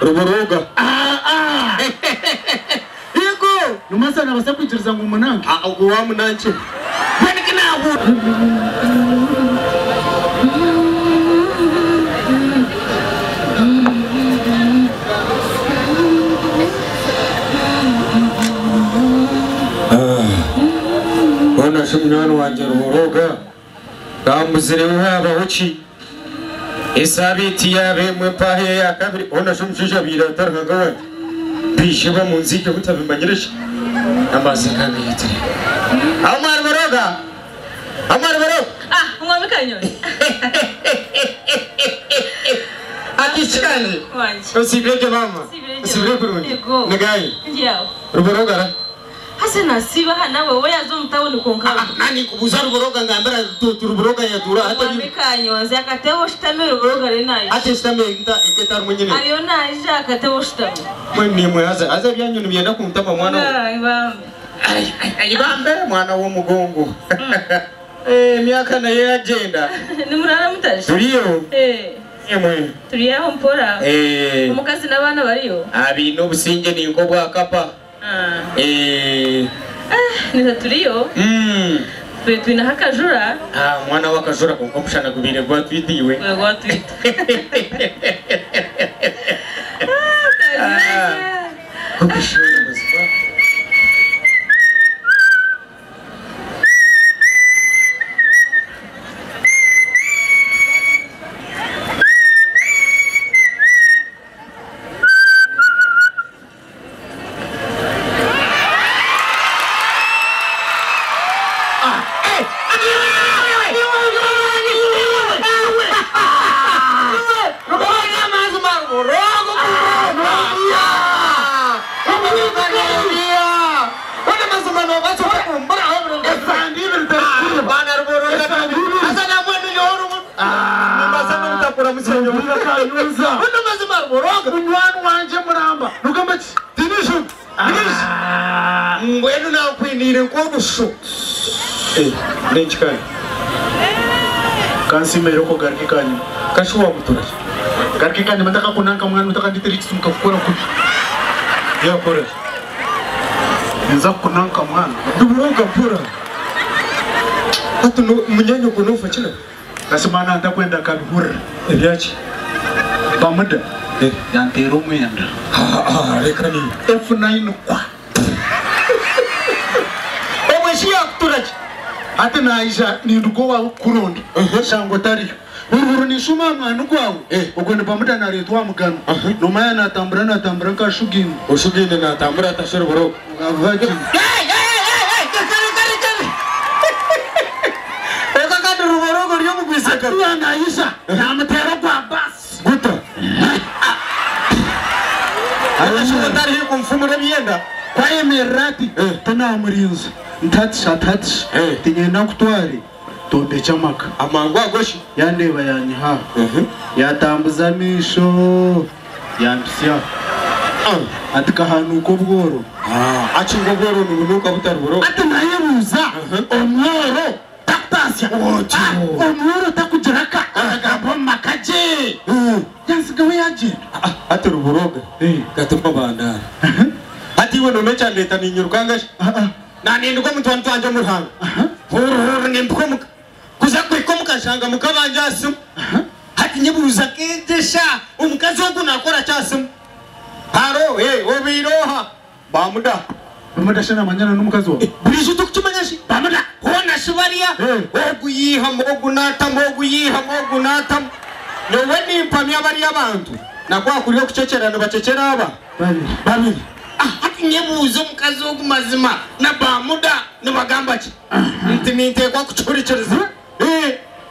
Ruboroga. Yego! Nomasa nabasa kwikiriza ngu munange. Ah, ogwo wa munankye. Mbwenu ki naahu. Hoona shi munywani wangye Ruboroga, kambuzireho haabaho ki? Esaabiiti yaaba emwe mpaho eya kabiri, hoona shi omushaija abaire atari Ruhanga wangye? Baije bamunziikeho ntabimanyire shi? Amazi nk'agaitire. Aho mwari Ruboroga? Aho mwari Ruboroga? Ah, Mwami Kanyoni. Akaishiki kangye. Wangi. Osiibire gye maama? Nsiibire gye. Osiibire kurungi? Yego. Nigahi? Ndi aho. Ruboroga ra? Hase nasiiba aha nawe wowe yaza omu tawuni kwonka. Ah, ninkubuuza Ruboroga ngambira tu Ruboroga yatuura hati Mwami Kanyonzi akatebe oshutame Ruboroga ariyo naija. Hati nshutame nta eketarimu nyine. Ariyo naija akatebe oshutame. Mbwenu nimwe haza haza ebyanyu nibyenda kuntama mwana we. Ai bambe. Ai ai ai bambe mwana w'omugongo. Eh emyaka nayo yagyenda. Nimurara mutashi? Turiyo. Eh. Imwe. Turi aho mpora. Eh. Omukazi n'abaana bariyo? Abaine obusingye ninka obwakapa. Ah. Eh. Ah, nitwe turiyo. Mm. Twe twineho akajura. Ah, mwana w'akajura kwonka omushana gubaire gwatwita iwe. Gwe gwatwita. Ah. Kukushona mazima. Munywani wangye muramba nogamba ki? Mbwenu nakwiniire nk'obushu. N'enki kandi? Kansiime reero garuka ekanyima. Kashi wamutura ki? Garuka ekanyima ntakakunanka mwana otakandetera ekitsitsi nkakukora kubi. Yakora ki? Ninza kukunanka mwana. Ruboroga mpora. Hati munyanyoko nofa ki nawe? Kasi mwana ntakwenda nkabihurira. Ebyaki? Bamuda yanteera omwenda. Reka niiwe. F9 kwa. Obwe shi yakutura ki? Hati naija ninduga owaawe kukuronda nshanga otariyo. Buruhuru ninshuma aha mwani gwawe ogwo ni Bamuda nareetwa aha mugano. Nomanya natambura natambura nka Shugaine. Oshugaine natambura ata shi Ruboroga? Eka kandi Ruboroga ori omu gwiseka. Hati naija namuteera ogwa baasi. Guta. Hati shi otari haihi kumufumura ebyenda? Ku ayemerera ati tinamurinza nti hati shi ati hati shi tinyenda nkutware twombekye amaka. Amangu ago shi? Yandeeba yanyiha aha yatambuza amaisho yampitsya aha ati kahanuuka obworo. Akinga obworo nibunuuka butari buroro. Ati nayebuuza omworo takutaasya omworo takugira ka aragamba omu maka gye yantsigaho yagyenda. Hati Ruboroga gatuma bandaara. Hati iwe noona ekyandeeta niinyirukanga shi? Naninduga omu twani twangye omu ruhanga. Huuru huuru nimpika omuka. Kuza kuhika omuka nshanga muka bangye aha simu. Hati nyebuuza Kegyesha omukazi ogu nakora ki aha simu? Haro, eh, obaire oha? Bamuda. Bamuda shi namanyana n'omukazi waawe? Buriijo tokukimanya shi? Bamuda. Hoona shi bariya? Ogu yaihamu, ogu naatamu, ogu yaihamu, ogu naatamu. Nyowe nimpamya bariya abantu na ku hakuri okucekyera nibacekyera aba? Babiri. Babiri. Hati nyebuuza omukazi ogu mazima na Bamuda nibagamba ki? Nti ninteekwa kukihurikiriza.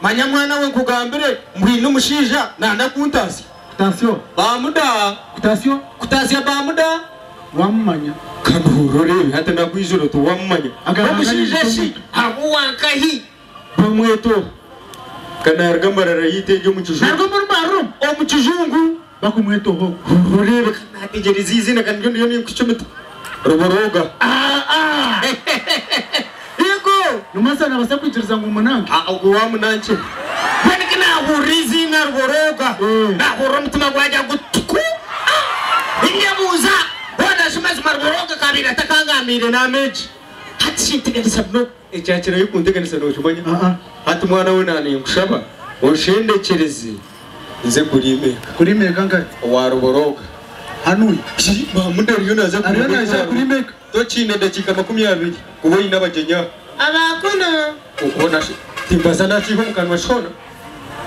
Manya mwana we nkugambire mbwine omushaija nanda kuntaasya. Kutaasya oha? Bamuda. Kutaasya oha? Kutaasya Bamuda. Wamumanya? Kandi hurira oreebe hati nakwijura oti wamumanya. Agamba Omushaija ngu shi omuntu. ahabw'owankahi? Bamweta oha? Ka naaruga Mbarara yaitu egyo omu kijungu. Naaruga omuri Mbarara omu? Omu kijungu. Bakumweta oha ogwo? Hurira oreebe ka naategyereza eiziina ka niryo ndiyo ninkucumita. Ruboroga. Yego! Nomasa nabaasa kwikiriza ngu omunange? Ogwo wamunankye. Mbwenu ku naahurira eiziina Ruboroga, naahurira omutima gwangye guti ku! Ngambire n'ameegi. Hati shi nteganisa munonga. Ekyakirayo kunteganisa nookimanya? Hati mwana we naaninkushaba onshendekyereze nze kuriimeeka. Kuriimeeka nkahi? Owa Ruborooga. Hanuya? Shi, Mahamudu ariyo naaza Ariyo naija kuriimeeka? Tokiine edakiika 20 kuba oine abagyenyi aha. Aba kunu. Hoona shi, timbaasa naakiiha omu kanwa shi hoona?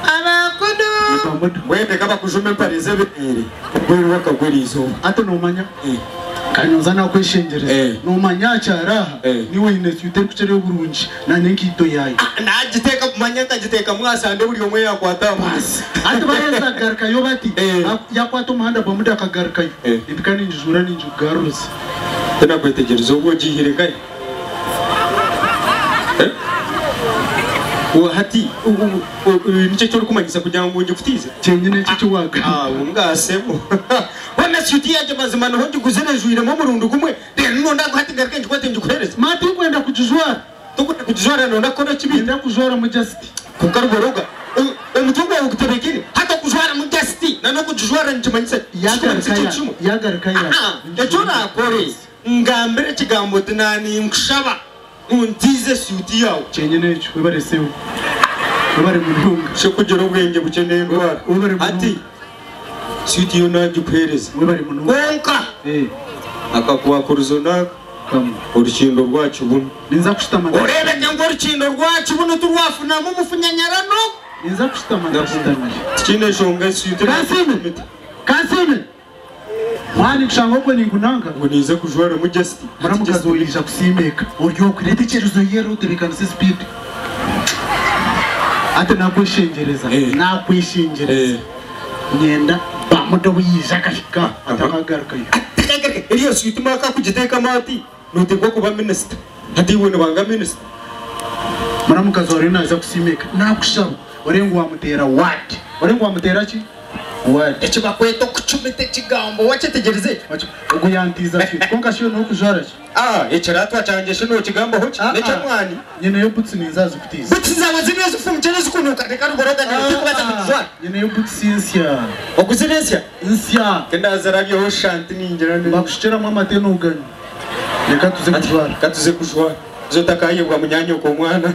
Aba kunu. Mbwenu reka bakujume empare z'ebireere, ogwerwe akagwa eriizooba. Hati noomanya, kanyonza naakweshengyereza, noomanya aha kyaro aha, niiwe oine swiiti erikukirayo oburungi, naanye enkaito yaayo. Naagiteeka, manya nkagiteekamu aha sande buri omwe yaakwata aha mutwe. Hati baaheza kugarukayo bati, yaakwata omuhanda gwa Muda akagarukayo, empika ningijuura ningikugaruza. Tinakwetegyereza obu ogiihire nkahi? Hati nikyo eki orikumanyisa kugira ngu ngikutiize? Kyenyine eki eki waagamba. Ngaasebo. Hoona suit yangye mazima niho ngiguzire njwiremu omurundi gumwe reero nonda ngu hati ngaruke ngikwate ngikuheereze? Ma tinkwenda kugijwara. Tokwenda kugijwara nonda kukora ki Niinyenda kujwaramu just. Kwonka Ruboroga, omutwe gwawe gutebekire? Hati okujwaramu just na n'okugijwara nikimanyisa ki? Yagaruka ya, yagaruka ya. Eki oraakore, ngambira ekigambo oti naaninkushaba ontiize suit yaawe. Kyenyine ekyo, webare sebo. Webare munonga. Shi kugira obwengye bukye n'endwara. Webare munonga. Hati suit yo naagikuheereza. Webare munonga. Kwonka akakwakurizo n'aka orukindo rwa kibunu. Ninza kushutama. Oreebeke ngu orukindo rwa kibunu tirwafunamu omufunyanyarano. Ninza kushutama ndashutamire. Tikiine nshonga suit Kansiime! Kansiime! Mwana nikushanga okwe ninkunanga. Ngu ninza kujwaramu just. Muramukazi oija kusiima eka. Ori okwe reeta ekyerezo yera otebeekanise speed. Hati nakweshengyereza, nakweshengyereza. Nyenda bamuda obu yaija akahika atakagarukayo. Eriyo suit mark akugiteekamu ati noteekwa kuba minisita. Hati iwe nobanga minisita. Muramukazi oriyo naaza kusiima eka. Nakushaba orebe ngu wamuteera word. Orebe ngu wamuteera ki? Word. Eki bakweta okucumita ekigambo wakyetegyereza ekyo? Ogu yantiiza suit. Kwonka shi nokujwara ki? Ah, ekiraatwa kyangye shi nokigambaho ki? N'eky'omwani. Nyineyo boots ninza zikutiiza. Boots zaawe ziriyo ezifumukire ezikunuuka reka ruboroga nawe tikubaasa kugijwara. Nyineyo boots nsya. Oguzire nsya? Nsya. Kendazirabyeho shanti ningira ni. Bakushukyeramu amate noganywa. Reka tuze kujwara. Reka tuze kujwara. Haza otakayebwa munyanyoko omwana.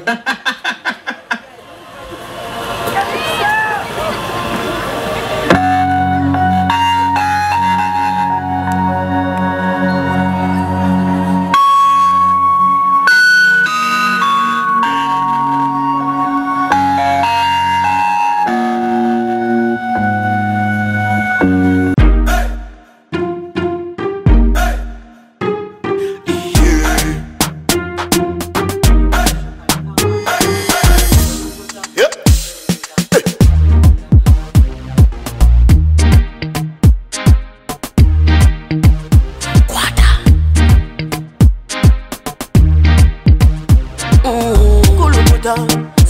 Kulukuta,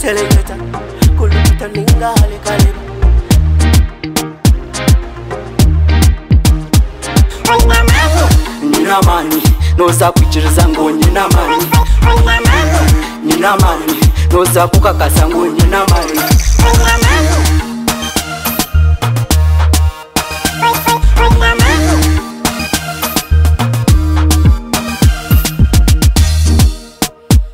seleketa, kulukuta ninga halekaleba. Nyina amani, noza kwikiriza ngu nyina amani. Nyina amani, noza kukakasa ngu nyina amani.